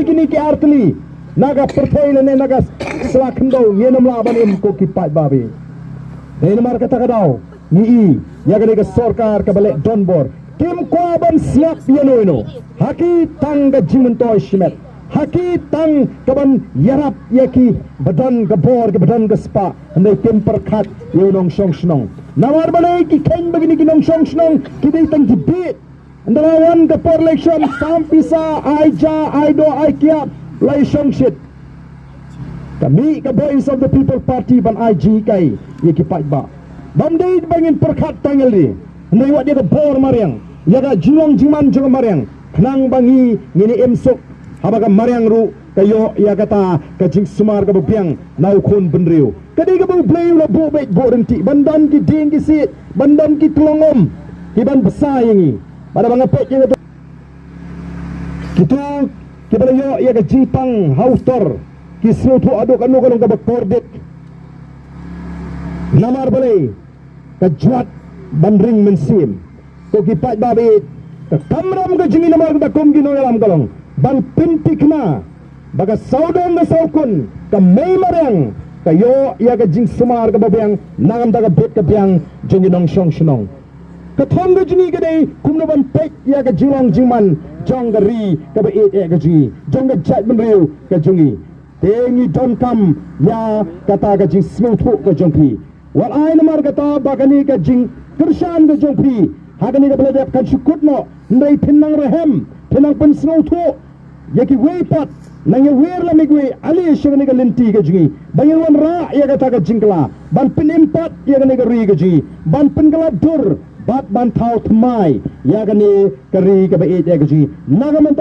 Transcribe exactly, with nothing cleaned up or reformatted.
kine ki artylli na ka pyrthei lane na ka sla khyndew ngin ym lah ban im ko ki paidbah. Dei namar kata ka daw ngi i ïa kane ka sorkar kaba leh donbor kim kwah ban sngap ïa no ïa no. Ha ki tang ka jingmyntoi shimet, ha ki tang ka ban ïarap ïa ki ba don ka bor, ki ba don ka spah, hynrei kim pyrkhat ïa u nongshong shnong. Namar balei? Ki kheiñ ba kine ki nongshong shnong ki dei tang ki bieit. Ynda la wan ka por election, sam pisa, ai ja, ai doh, ai kiad, la ïashong shit. Ka mih ka Voice of the People Party ban ai jinghikai ïa ki paidbah. Bym dei ba ngin pyrkhat tang ïa lade, hynrei wat ïa ka bor mariang, ïa ka jinglong jingman jong ka mariang, khnang ba ngi ngin ïa im suk, haba ka mariang ruh ka ïoh ïa kata ka jingsumar kaba biang na u khun bynriew. Ka dei kaba U Blei u la buh beit buh ryntih ban don ki dieng ki siej, ban don ki tyllong um ki ban bsa ïa ngi. Bad haba nga peit ïa kito, kito kiba la ïoh ïa ka jingpang ha u tor, ki sngewthuh haduh kano ka long kaba kordit. Namar balei? Ka jwat ban ring mynsiem. Ko ki paidbah ba ïeit, ka kamram ka jong ngi namar kata kum ki nongïalam ka long ban pynthikna ba ka sawdong ka sawkun, ka mei mariang, ka ïoh ïa ka jingsumar kaba biang na ka bynta ka bit ka biang jong ki nongshong shnong. Ka thong ka jong ngi ka dei kumno ban peit ïa ka jinglong jingman jong ka ri kaba ïeit ïa ka jong ngi, jong ka jaitbynriew ka jong ngi. Te ngi donkam ïa kata ka jingsngewthuh ka jong phi. Wat ai namar kata ba kane ka jingkyrshan ka jong phi ha kane kaba la dep kan shu kut noh, hynrei phin nang rhem, phin nang pynsngewthuh ïa kiwei pat, nang ïa wer lem ïa kiwei, ale sha kane ka lynti ka jong ngi ba ngin wanrah ïa kata ka jingkylla ban pynim pat ïa kane ka ri ka jong ngi, ban pynkylla dur bad ban thaw thymmai ïa kane ka ri kaba ïeit ïa ka jong ngi. Na ka mynta